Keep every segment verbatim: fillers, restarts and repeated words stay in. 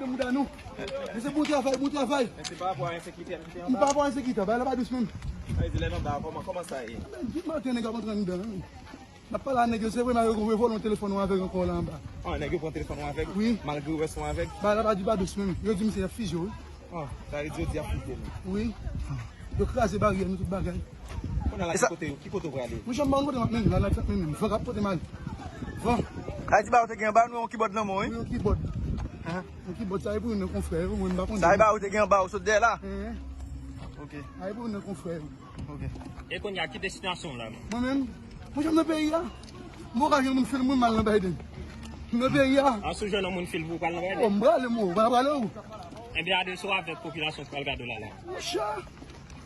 Mouda nou. Men se bon travay, bon travay. Men se pa rapò a ensekirite a nou te anba. M pa rapò a ensekirite, bagay la pa dous menm. Sa vle di lè n anba a, kòman, kòman sa ye? Men di maten nèg ap antre anndan. N ap pale a nèg yo, se vre, malgre yo vòlè yon telefòn ou avèg ankò la anba. Ah, nèg yo pran telefòn ou avèg? Wi. Malgre yo wè se yon avèg? Bagay la pa di pa dous menm. Yo di m se y ap fizye w wi. Ah, sa vle di yo di y ap fizye nou. Wi. Yo kraze baryè nou tout bagay. Kounye a la, ki kote, ki kote w prale? Monchè, m pa konn kote m ap mennen, la, la, m ap mennen. Van k ap pote m ale. Van. Sa vle di ba ou te gen anba nou yon kibòd nan men w, wi? Wi, yon kibòd. Yon kibòd, sa e pou youn nan konfrè yo, mwen m pa konn. Sa e ba ou te gen anba ou sot dèyè la? Hen. Ok. Sa e pou youn nan konfrè yo. Ok. E kounye a, ki destinasyon w la menm? Mwen menm, monchè, m nan peyi a. M pa ka jwenn moun fil mwen, m al nan Biden. M nan peyi a. An sou jwenn yon moun fil pou w pral nan Biden? Oh, m prale, mwen, m pa prale ou. Ebyen, a de sou avèk popilasyon pral gade w la la. Monchè.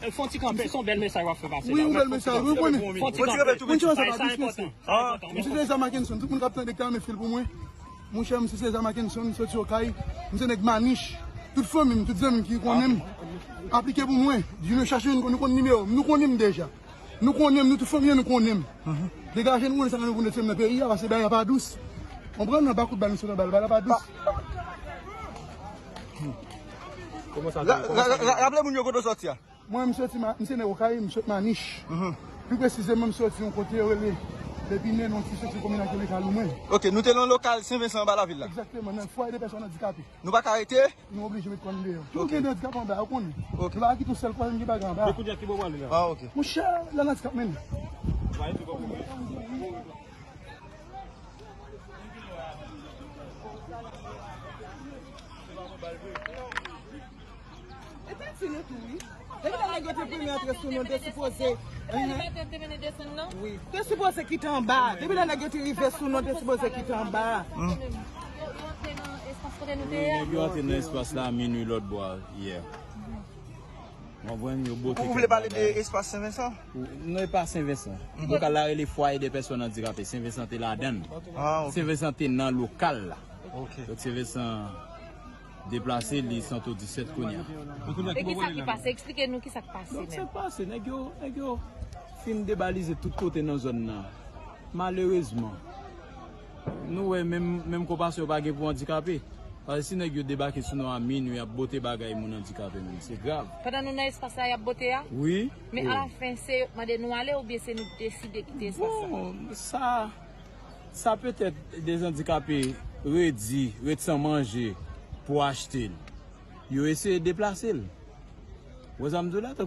E fon ti kanpe, se yon bèl mesaj w ap fè pase la. Wi, yon bèl mesaj, wi, ou konnen. Fon ti kanpe. Monchè, sa pa dous, mesye. Ah. M se César Mackenson, tout moun k ap tande k ta renmen fil pou mwen. Monchè, m se César Mackenson, m soti Okay, m se nèg Manich. Tout fanmi m, tout zanmi m ki konnen m, aplike pou mwen. Di nou chache m, nou konn nimewo m, nou konnen m deja. Nou konnen m, nou tout fanmi an, nou konnen m. Degaje nou, konnen sa nou pou nou se m nan peyi a, paske bagay la pa dous. Konprann, nan ba kout bal, nou sot nan bal, bal la pa dous. Ra-, ra-, ra-, raple moun yo kote w sòti a. Mwen, m soti Ma-, m se nèg Okay, m sot Manich. Mhm. Pi presizeman, m soti yon kote yo rele Lepinè, nan ti seksyon kominal ki rele Kaloumen. Ok, nou te nan lokal Sen Vensan anba lavil la. Egzakteman, nan fwaye de pèsòn andikape. Nou pa ka rete? Nou oblije met kò n deyò. Tout moun gen andikap anba, ou konnen. Ok. Nou pa ka kite yon sèl kote ki pa gen anba. Men kounye a ki bò w prale la? Ah, ok. Monchè, la n andikap menm. E te di nou tou, wi. Depi lè nèg yo te premye antre sou nou, te sipoze. Wi. Te sipoze kite anba. Depi lè nèg yo te rive sou nou, te sipoze kite anba. Yo, yo antre nan espas kote nou te ye a. Nèg yo antre nan espas la minwi lòt bò a yè. Ou konprann, yo bote kèk bagay. Ou vle pale de espas Sen Vensan? Non, e pa Sen Vensan. Mhm. Lokal la rele Foyer des Personnes Handicapées. Sen Vensan te ladan l. Ah, ok. Sen Vensan te nan lokal la. Ok. Donk, Sen Vensan deplase, li Santo disèt kounye a. E kisa ki pase? Eksplike nou kisa k pase menm. Donk, sa k pase, nèg yo, nèg yo fin debalize tout kote nan zòn nan. Malerezman, nou wè menm, menm konpasyon pa gen pou andikape. Paske si nèg yo debake sou nou a minwi, y ap bote bagay moun andikape menm, se grav. Pandan nou nan espas la, y ap bote a? Wi. Men alafen, se yo k mande nou ale oubyen se nou deside kite espas la? Bon, sa, sa petèt de andikape redi, ret san manje pou achte l. Yo eseye deplase l. Ou wè sa m di w la?